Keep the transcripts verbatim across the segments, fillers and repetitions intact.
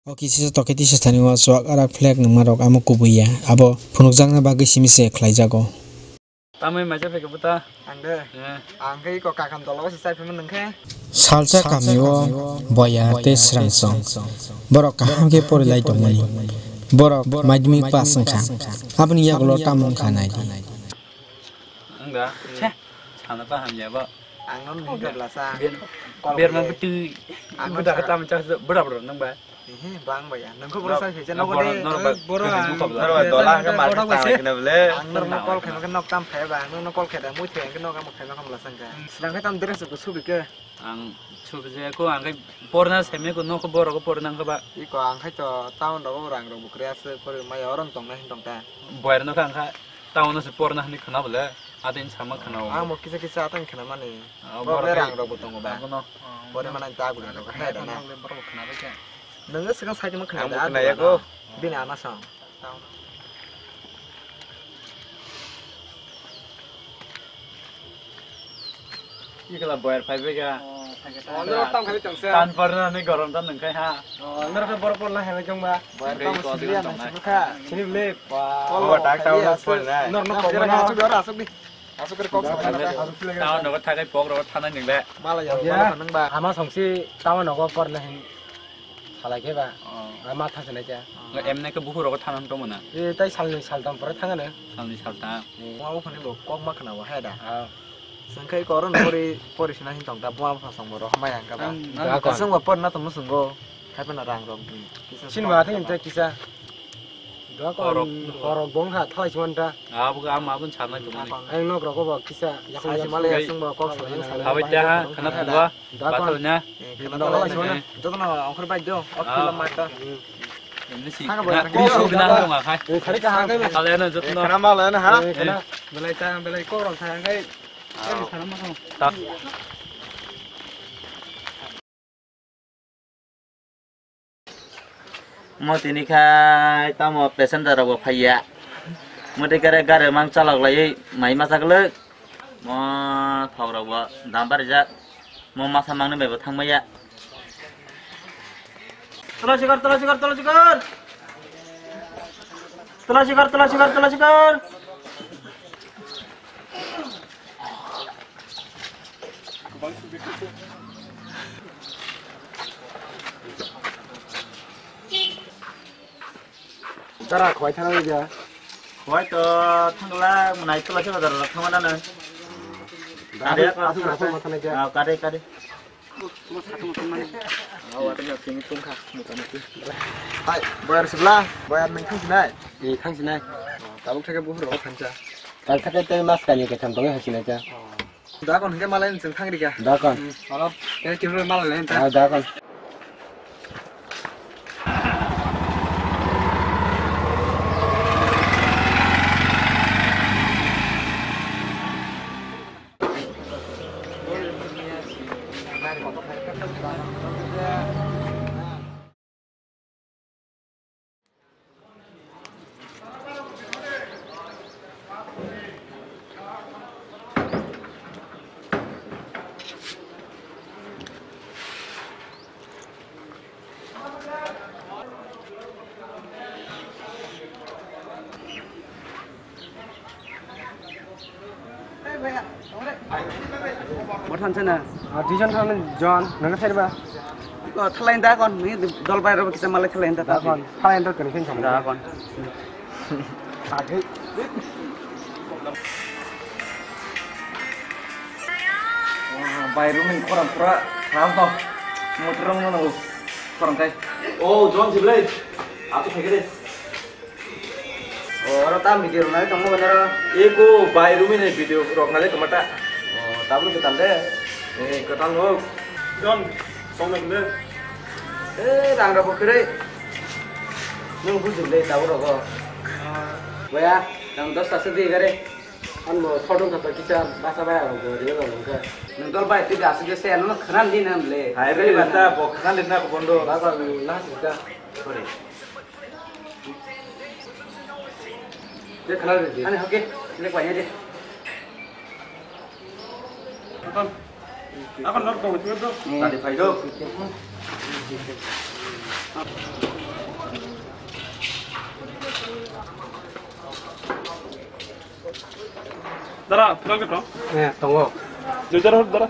O kisa tokhe tisa thani o chuak arak flag nungma rok amo kubui ya. Abo phunukjakna bagwi simi se khlaijago. Tamwi maisa phaikha buta? Ang de. Eh. Ang khe iko kakan tola o se chai phaiman nung khe. Salsa kami o boya tei srang song. Borok kaham khe pori lai tongmani. Borok madhyamik pass wngkha. Aboni yagulo tamo wngkha nai di. Ang da. Chhe. Sana ta hamya ba. Ang non ni ka blasa. Ber, ber ma bwtwi. Ang bwda ka tam chak bwda bwda nang ba. Ehe, bang ba ya. Nang ko boro sai phai jana ko de. Boro, boro, boro, boro, dola ang ke mar ta kena bele. Ang nor no call khaima ke nok tam phai ba. Ang nor no call khaida mui thai ke nok am khaima kam blasa ka. Srang ke tam dress ko subi ke. Ang subi je ko ang ke porna seme ko nok boro ko porna ka ba. Iko ang khai to town ro rang ro bukre ase por maya oron tong na hin tong ta. Boyar no ka ang kha. Town o se porna hinwi khwna bole, adin sama khwna o. Ang bo kisa kisa atang khwna mani. Ah, borok borok le hai rang rok bo tongo ba. Abono. Pore mana ta guli rok hai da na. Borok khwna bai khe. Nang swkang side ma khwna da. Ang bo khwna ya ko. Bini ana song. Ikla boyar phai bega. Oh, phai bega. Oh, norok tang khai tong sa. Tan parna ni gorom tan nang khai ha. Oh, norok khe borok porna hai jong ba. Boyar tang sibli ang sibli kha. Sini beli. Wah. Oh, tak tahu lah porna. Nor no kok na. Asuk di, asuk di. Asuk kere kok sa. Tahu nogo thakai pok rogo thana ning le. Mala ya, mala nang ba. Ama songsi tahu nogo porna hin. Salai khe ba. Oh. Ama thang sanai kya. Emne ke buhu rogo thana tong mana. E tai salni saltam pore thangana. Salni saltam. Wa o phani bo kok ma khana wa hai da. Ah. Sengkhai koron pori pori sina hin tong ta bua pha song boro hamai ang ka ba. Ang, ang. Kasong ba por na tong sung go. Hai pa na rang rok. Sin ma thing te kisa. Dua ko horok. Horok bong ha thalai chuan ta. Abo ga ma bun chana tu mani. Ang nok rok bo kisa. Sai male sung ba kok sung. Habai ta ha khana thangwa. Dua ko. Bathal na. Khana thangwa. Joto na ongkhor bai do. O khila mai ta. Emni si. Khana bai. Kri su bina ha nga khai. Khari ka ha. Kale na joto na. Khana male na ha. Khana belai ta belai ko rok sa ngai. Ta. Mo tini khai tamo passenger rok bo phaiya. Mo tei kare gari mang chalok laiwi mai masa kwlwk. Mo thok rok bo dam barijak. Mo masa mangni bai bo thang maya. Tolasikar, tolasikar, tolasikar. Tolasikar, tolasikar, tolasikar. Tara khwai thangna ja. Khwai to thangla, mwnai tola se bazar thangma na. Kare, asuk, asuk, asuk, asuk, asuk. Ah, kare, kare. Hai, boyar sibla, boyar nang thang sinai. Ni thang sinai. Tabuk thake buhur rok thansa. Kal thake tei mas kani ke tham tong hai sinai ta. Da kon hingke malai nwng chwng thang rikha. Da kon. Hmm, oro tei tibro malai lai ta. Ah, da kon. Bo thansa na. Ah, duijon thang jon, nang thai ba? Ko thalai da kon, ni dol bai ro kisa malai thalai da. Da kon, thalai da kon, kin thang. Da kon. Agi. Wah, bai ro ni koram pura khas no. Motor rong no. Koram kai. Oh, John Sibley. Atu phai kere. Oh, oro tam video rwnai tongmo gana ro. Eko bai rumi ni video rok nai tongma ta. Oh, tabuk kwtal de. Eh, kwtal no. John, song nang de. Eh, rang rok kwrwi. Nung bujim de tabuk rogo. Boya, nang dos ta se di gare. An bo sodong ka kisa basa bai aro go de lo nang ka. Nang dol bai ti da se se no khran di nang le. Hai re, ta bo khran di na ko bondo. Ba ba na se ka. Sorry. Dia kenal dia. Aneh, oke. Ini kuahnya deh. Akan, akan lor kau itu tuh. Tadi Faido. Dara, tong ke tong? Eh, tongo. Jujara hor dara.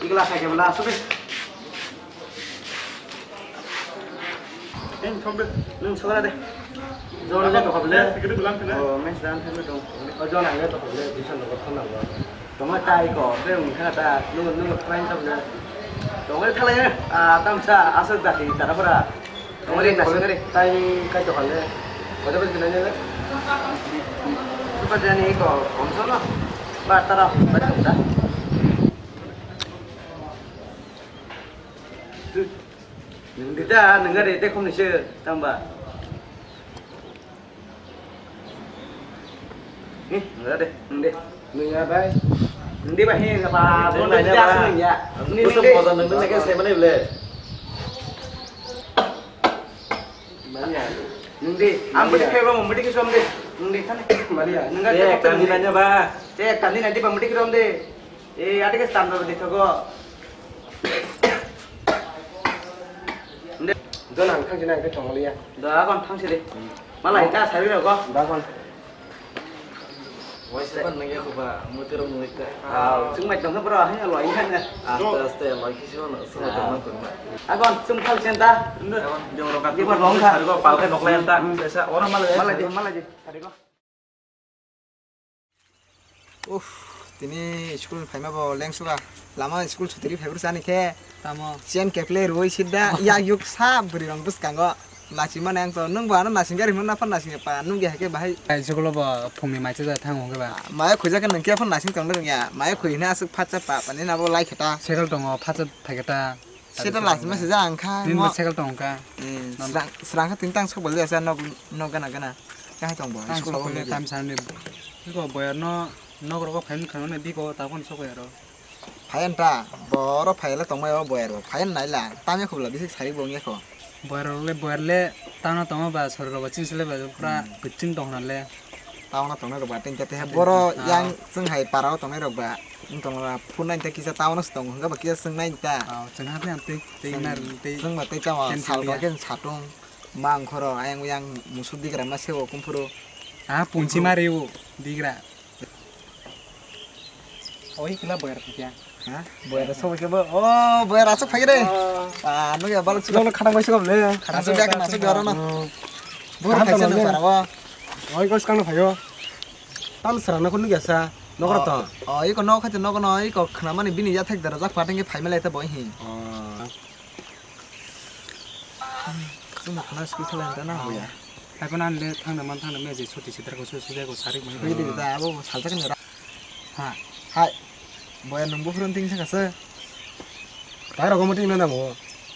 Igla kha ke bela subi. Em, thong de. Nung sogala de. Jor le to khable. Sikiri bulan khana. Oh, mes dan thang dong. Oh, jor le to khable. Bisan lo khana lo. Tongma tai ko, be ung khana ta, nung, nung khlain tam le. Tongma thalai, ah, tamsa, asok dati, tara pura. Tongma le nasing kare. Tai kai to khale. Kota bas gina le. Supa jani ko, komso no. Ba tara, ba tara. Nung dita, nung gare te khom ni se, tamba. Ni, nung de, nung de. Nung ya bai. Nung de ba he, ba, nung de ba. Nung de. Nung de. Mania. Mania. Nung de. Ang budi khebo, budi kisom de. Nung de, khane. Mania. Nung de, tani nanya ba. Te, tani nanya ba, budi kisom de. Eh, ate ke stand ba de thogo. Nde. Jon ang thangsi na ke tonglia. Da kon thangsi de. Malai ta sari ro ko. Da kon. Wai se ban nang ya ko ba, muti ro muti. Ah, chung mai tong bro, ha lo ai han. Aste aste lo kisi ban so to ma to ma. A kon chung thal sen ta. Jong ro ka. Di ba long kha. Sari ko pal ke nok lai ta. Sa ora malai. Malai de, malai de. Sari ko. Uff, tini school phaima bo lengsuka. Lama school sutiri phaibrwk chani khe. Tamo. Chain keple rwi sidda, yak yuk sa bwrwi rong bwskango. Nachimani ang to, nwng bo ano nachingya rimo, naphano nachingya pa, nwng ya khe bahai. Ai, school bo phungni maisa ja thango hwnkhe ba. Maya khuijak khe nwng khe phano naching tongna rwngya. Maya khui hwnwi aswk phatsa pa, pani nabo lai khe ta. Cycle tongo, phatsa phai khe ta. Seta last message ang kha. Tin mo. Cycle tong kha. Hmm, srang, srang kha tin tang sok bol jasa nok, nok gana gana. Kha tong bo, ang school sok bol tam san ni. Biko boyar no nok rogo phaim khano ne biko ta kon sok yaro. Phayan ta, boro phayala tong mai o boyar bo. Phayan naila, tam ya khobla bisi sari bo nge kho. Boyar le, boyar le, tano tong ba sori rogo chin sele ba pura kuching tong na le. Tawno tongnai rok ba tei khe boro yang chwng hai para o tongnai rok ba wng tong phunai tei kisa tawno se tongo hwnkhe ba kisa chwng nai ta. Chwng ha tei tei mar tei chwng ba tei tamo sal ba khe satung mang khoro ayang yang musuk digra ma sebo kumphuru. Ah, punchi mari o digra. Oi kla boyar kya. Ha? Boyar sobo kebo. Oh, boyar asuk phai de. Ah, nugya balok silo. Khana bai silo le. Khana suk ya, khana suk ya, oro no. Bor khaisa no para wa. Oi, kos kang no phayo. Tam sara no khun nugya sa. Nokra to. Oh, iko nok khacha nok no, iko khana mani bini ya thek dara jak pateng ke phai mele ta boy hi. Oh. Chwng khana school khalai ta na hoya. Hai phano ang le thangna man thangna me je suti sitar ko suti ko sarik mai. Hoi de da abo salsa kan ra. Ha. Hai. Boya nungbo phurun ting saka se. Tai rogo muti na namo.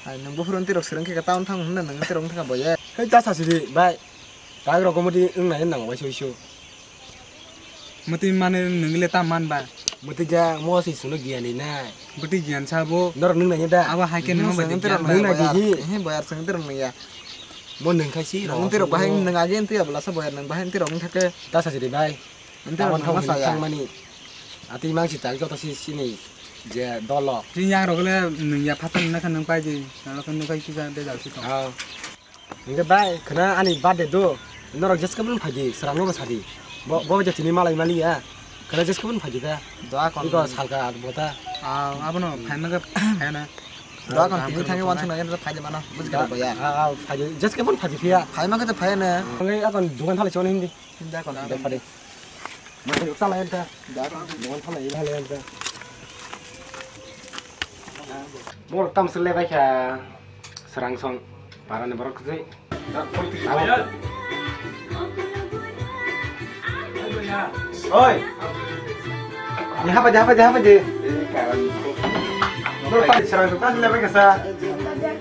Hai nungbo phurun tirok sereng khe town thang hwnna nang tirok thang boya. Hei ta sasi di bai. Tai rogo muti wng nai nang bai sui su. Muti mane nungile ta man ba. Muti ja mo si suno giyan ni nai. Muti giyan sabo. Norok nung nai da. Abo hai ke nung bai giyan. Nung nai di. He boyar seng tirok nung ya. Mo nung khai si. Nung tirok bahai nung age nung ya bla sa boyar nung bahai tirok nung thake. Ta sasi di bai. Ante tamo thang masa ya. Thang mani. Ati mang si tak joto si sini je dolo. Tin yang rok le nung ya phatang na khan nung pai di. Na khan nung pai kisa de dal si tong. Ah. Inge bai khna ani birthday do. Norok jeske bun phai di, srang no sa di. Bo bo je tini malai mali ya. Khna jeske bun phai di da. Da kon. Iko salka at bota. Ah, abono phai ma ga phai na. Da kon tini thangi wan sung na phai de mana. Bujga boya. Ah, ah, phai di. Jeske bun phai di ya. Phai ma ga phai na. Ngai akon dukan thale chon hindi. Hinda kon. Hinda pare. Mari chala enta. Da kon. Dukan thale ila le enta. Bor tam sele bai kha. Serang song. Parani borok khe. Oi. Ni hapa di, hapa di, hapa di. Bor tam serang song tam sele bai kha sa.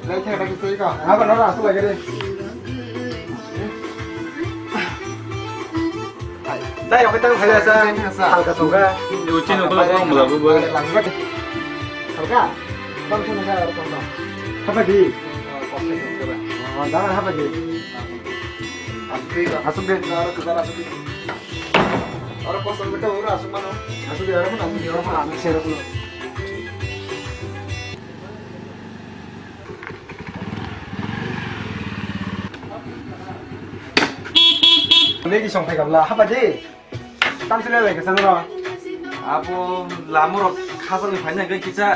Lai kha bai kha sa ko. Hapa no asu lagi de. Dai, oke, tang phai sa. Halka songkha. Yo, chini ko ko mula bu bu. Halka. Bang thang kha aro tong tong. Hapa di? Oh, da hapa di? Asuk de. Aro kedar asuk de. Oro kosto khe tabuk oro aswk mano. Aswk de, oro phano aswk de, oro phano aswk de, oro phano. Negi song phai kabla, haba de. Tam sile lai kasa no. Abo lama rok khasani phaina khe kisa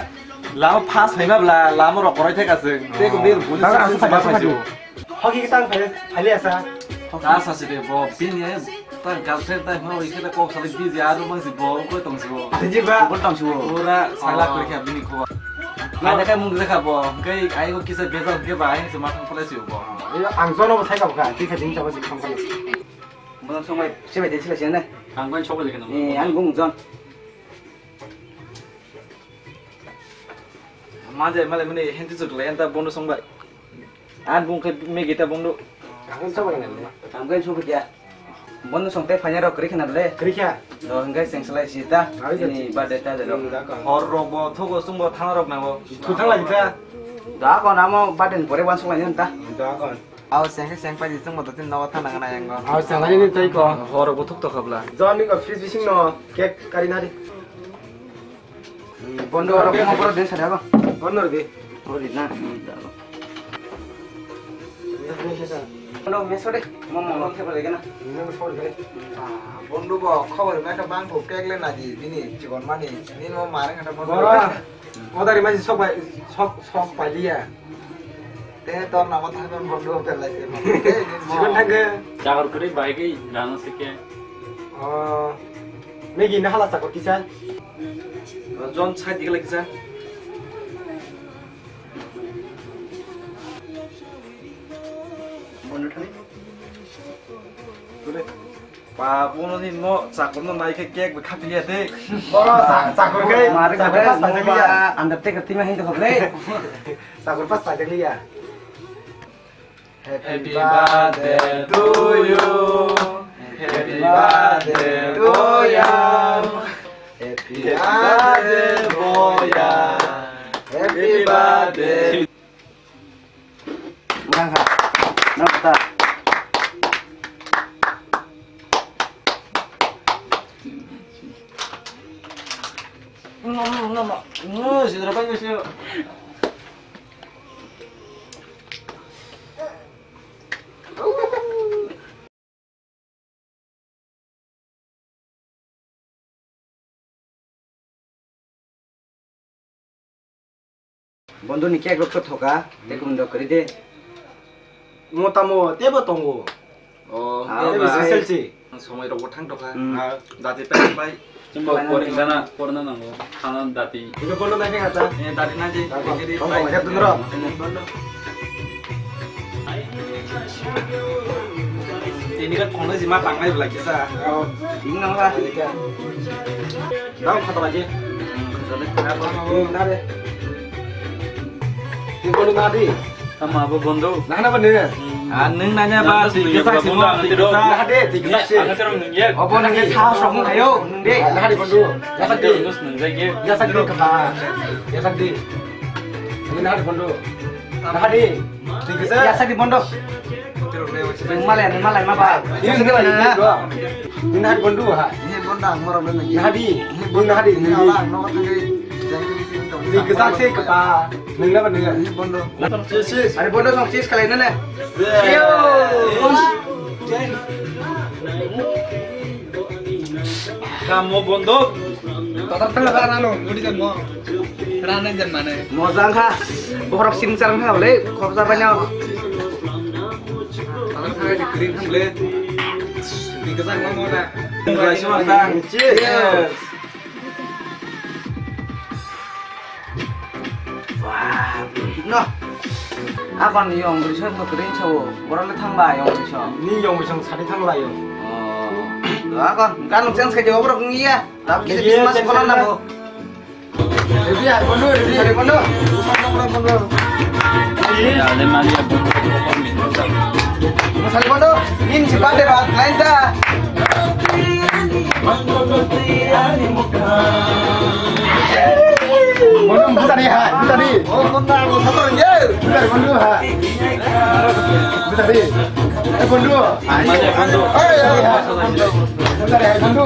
lama phas phaima bla lama rok korai thai kasing. Tei ko bir police station aswk phai. Hoki kitang phai, phai liya sa. Ta sa si de bo, bini ai ta girlfriend ta hwnwi khe ta kok salai busy, aro mang si bo, koi tong si bo. Busy ba? Bo tong si bo. Ora sala koi khe bini kho. Ada kai mung kha bo, kai ai ko kisa bejak khe ba, ai se ma thang phalai si bo. Ang jono bo sai ka bo kha, ti kha jing chaba jing thang phalai. Bo song bai, se bai de sila sila ne. Ang bai chok bai de khe no. Eh, ang bung jon. Ma je male mane henti chuk le enta bondo song bai. An bung khe Maggie ta bondo. Ang khe song bai nang le. Ang khe song bai ya. Bondo song te phanya rok kri khana le. Kri kha. Do hingkai seng salai si ta. Ari jati. Ini birthday ta jero. Hmm, da kon. Hor rok bo thugo sung bo thang rok nango. Thu thang lai ta. Da kon amo birthday ni pore wan song lai ta. Da kon. Aw, sengkhe sengpai di, chwngbo dotino nogo thangna gana yango. Aw, sengkhe ni tei ko. Hor bo thuk tokha bla. Joni ko fridge bising no cake kari nari. Bondo oro kuma boro den sari abo. Bondo di. Ori na. Bondo meso de. Mo mo mo thebo de gana. Meso de. Ah, bondo bo khobor me ta bang ko cake le na di bini chikon mani. Ni mo mare ngata bondo. Bora. Odari masi sok pai, sok, sok pai liya. Te tor namo thangkhe bondo pelai se. Sibon thangkhe. Chakor kwrwi bai khe rano se khe. Oh. Maggie na hala chakor kisa. Jon sai digle kisa. Bondo thani. Tule. Ba, bono ni mo chakurno nai khe cake bo khapiliya de. Boro cha-, chakur khe, mari chakur khe pas pajak liya. Undertaker tima hin to le. Chakur pas pajak liya. Happy birthday to you. Happy birthday to you. Happy birthday, boya. Happy birthday. Nang ha. Nang ta. No, no, no, no. No, si dra pa yo si. Bondo ni cake rok khe thoka, tei kumun rok kwrwi de. Mo tamo tebo tongo. Oh, ah, tebo bai. Special si. Somoi rok bo thang tokha. Hmm. Ah, dati pai pai. Chumbo porna, porna nango. Khana dati. Ibe bondo nai khe ta. Eh, dati nai di. Dati, dati, dati, pai. Bondo. Tini ka kono jima tangnai bla kisa. Oh, ini nang la. Dam khata baje. Hmm, khata baje. Hmm, na de. Ini bondo na di. Tamo abo bondo. Nahana ba nini? Ah, nwng nanya ba, twi kisa simo, twi kisa. Naha de, twi kisa se. Obo nangni saha sok wng hayo, nwng de. Naha de bondo. Yasak de. Yasak de kapa. Yasak de. Ini naha de bondo. Naha de. Twi kisa. Yasak de bondo. Nwng malai, nwng malai ma ba. Ini naha de bondo ha. Ini bondo ang morom le nang. Naha de. Ini naha de. Ini ala ang nogo thangwi. Twi kisa se kapa. Nungna ba nungya? Bondo. Cheers, cheers. Are bondo song cheers khalai na ne? Cheers. Yo. Kamo bondo. Tatar tala ba rano, mudi jan mo. Rano jan mane. Mojang kha. Bohrok sing sarang kha le, khobsa banyo. Tatar tala di green ham le. Di kesan mo mo na. Cheers. Cheers. Wah, no. Akon yong brisong to kering sao. Borok le thang ba yong brisong. Ni yong brisong sari thang layo. Oh. Akon kan nung chance khaji borok ngi ya. Tapi kisa Christmas kono na bo. Ready ya, bondo, ready ya, bondo. Bondo, bondo. Ya, le mali ya, bondo. Masal bondo, ini si bade ba, lain ta. Bondo, buta ni ha, buta ni. Oh, bondo, bondo, ye. Bondhu, ha. Bondhu. Eh, bondhu. Hai, hai, hai. Bondhu, hai, bondhu.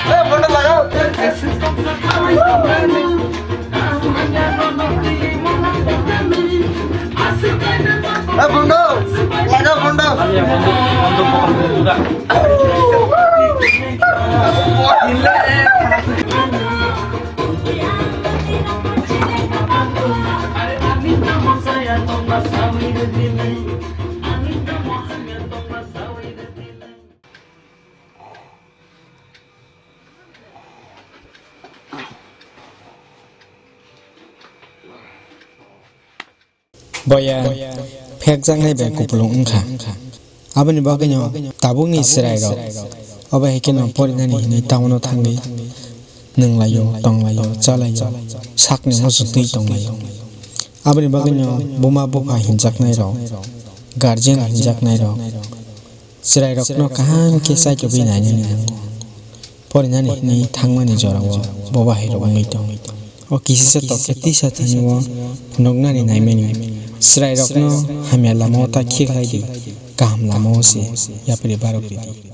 Eh, bondhu, laga bondhu. Boya phekjaknai bai kupulung wngkha. Aboni bagwino tabukni chwrairok obo hai kheno porinani hinwi town-o thangwi nwnglaio, tonglaio, chalaio, sakni muchungtwi tonglaio. Aboni bagwino buma bupha hinjaknairok, guardian hinjaknairok, chwrairokno kaham khe chaitogwi nainani nango. Porinani hinwi thangmani jorao bo bahairok wngwi tongo. O kisisa tokhe tisa thani o phunuknani naimani. Chwrairokno hamya lamao ta khiklai di, kaham lamao se yapri barok ridi.